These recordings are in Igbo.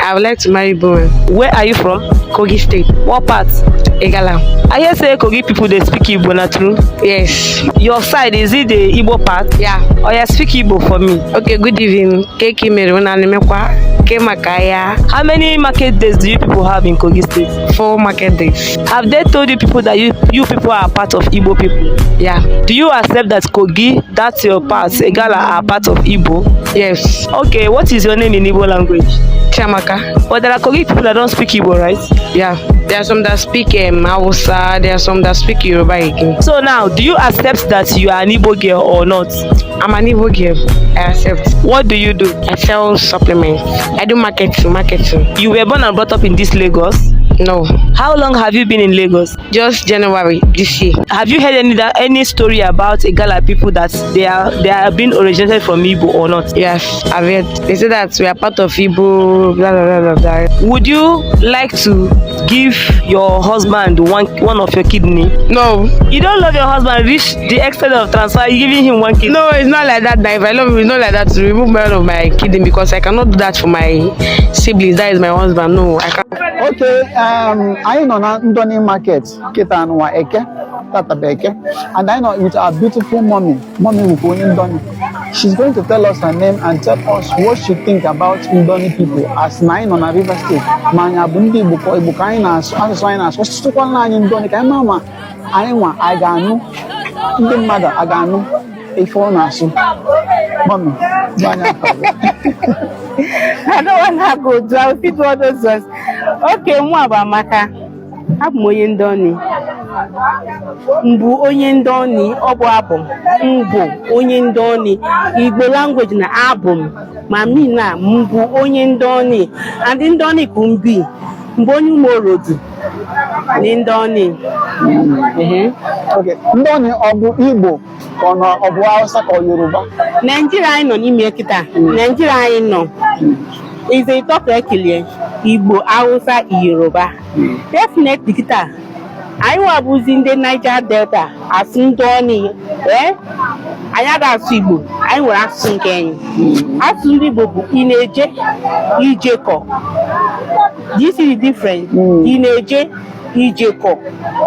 I would like to marry Igbo man. Where are you from? Kogi State. What part? Igala. I hear say Kogi people dey speak Igbo, na true? Yes. Your side, is it the Igbo part? Yeah. Oya, speak Igbo for me. Okay, good evening. Keki mere unu na-emekwa ke maka ya. How many market days do you people have in Kogi State? 4 market days. Have they told you people that you people are part of Igbo people? Yeah. Do you accept that Kogi, that's your part, Igala are part of Igbo? Yes. Okay, what is your name in Igbo language? Chiamaka. But there are Kogi people that don't speak Igbo, right? Yeah. There are some that speak Hausa. There are some that speak Yoruba again. So now, do you accept that you are an Igbo girl or not? I'm an Igbo girl. I accept. What do you do? I sell supplements. I do marketing. Marketing. You were born and brought up in this Lagos? No. How long have you been in Lagos? Just January this year. Have you heard any story about Igala people that they are being originated from Igbo or not? Yes, I've heard. They say that we are part of Igbo, blah, blah, blah, blah, blah. Would you like to give your husband one of your kidney? No. You don't love your husband reach the extent of transfer giving him one kidney? No, it's not like that. Now, if I love him, it's not like that to remove one of my kidney because I cannot do that for my siblings. That is my husband. No, I can't. Okay, anyị nọ na Ndoni Market kịta anụwa Eke, tata bụ Eke, and anyị nọ with our beautiful mommy. Mommy bụkwa onye Ndoni. She's going to tell us her name and tell us what she think about Ndoni people as na anyị nọ na Rivers State, ma anyị abụ ndị Igbo ka Igbo ka anyị na-asụ, asụsụ anyị na-asụ, ọsụsụkwala anyị Ndoni ka anyị ma ma anyị nwa anyị ga-anụ, ndị mmadụ a ga-anụ ife ọ na-asụ. Mommy, gwa anyị afa gị. I don't wanna go do. I will fit all those ones. Okay, mụ bụ Amaka. Abụ m onye Ndoni. Mbụ onye Ndoni, ọ bụ abụ m. Mbụ onye Ndoni. Igbo language na abụ m. Ma mi na mbụ onye Ndoni. And Ndoni ka mbi. Mbụ onye Umorodu. Ni Ndoni. Ehe. Okay, Ndoni ọ bụ Igbo ka ọ nọ, ọ bụ Hausa ka ọ Yoruba? Naijiria anyị nọ n'ime kịta. Naijiria anyị nọ. Is a talk ekelie Igbo, Hausa, Yoruba. Definitely kịta anyị nwabụzi ndị Niger Delta asụ Ndoni, ee, anyị agaghị asụ Igbo, anyị nwere asụsụ nke anyị. Asụsụ ndị Igbo bụ ị na-eje ijekọ. Do you see the difference? Mm. Ị na-eje ijekọ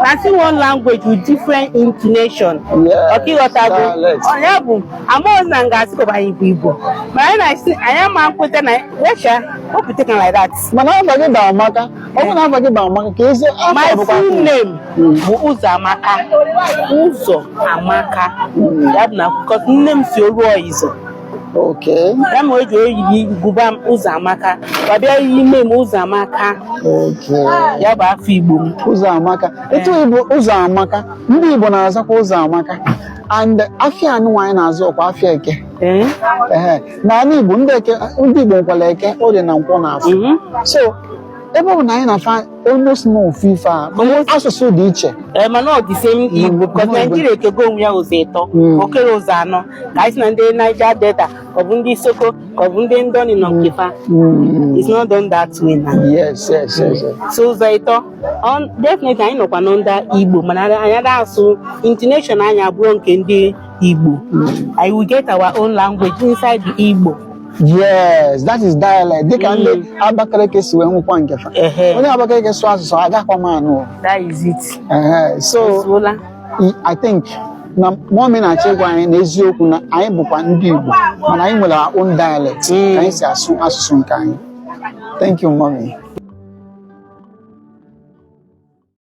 na see one language with different intonation. Yes, ọka ịghọtago? Dialect. Ọ ya bụ amaghịzi na nga asị kọba anyị bụ Igbo, ma anyị na-asị anyị ama nkweta na wesha wepụta ka like that. Mana afa gị bụ Amaka. Ọ bụ na afa gị bụ Amaka ka ezi afa My bụkwa full name bụ Ụzọamaka. Ụzọamaka ya bụ na because nne m si oru Ọyịzọ. Ya ma o ji oyiyi gụba m Ụzọamaka, ọ bịa ime m Ụzọamaka. Ya bụ afọ Igbo m. Ụzọamaka. Etu Igbo Ụzọamaka, ndị Igbo na-azakwa Ụzọamaka. And afịa anụnwa anyị na-azụ ọkwa afịa Eke. Ee. Ehe. N'ala Igbo, ndị Eke, ndị Igbo nkwala Eke, Orie na Nkwọ na Afọ. So ebe ọ bụ na anyị na-afa almost n'ofu ife a, mana asụsụ dị iche. Ee, mana ọ dị same Igbo because Nigeria ekego onwe ya ụzọ ịtọ, okere ụzọ anọ ka anyị si na ndị Niger Delta, ka ọ bụ ndị Isoko, ka ọ bụ ndị Ndoni nọ nke fa. It's not done that way now. Yes. So ụzọ ịtọ, definitely anyị nọkwa n'nda Igbo, mana anyị ada asụ intonation anyị abụọ nke ndị Igbo. I will get our own language inside the Igbo. Yes, that is dialect. Dịka ndị Abakaliki si wee nwekwa nke fa. Ehe. Onye Abakaliki sụọ asụsụ agakwa m anụ. That is it. Ehe. So Ezuola. I think na mommy na-achọ ịgwa anyị na eziokwu na anyị bụkwa ndị Igbo, mana anyị nwere our own dialect ka anyị si asụ asụsụ nke anyị. Thank you, mommy.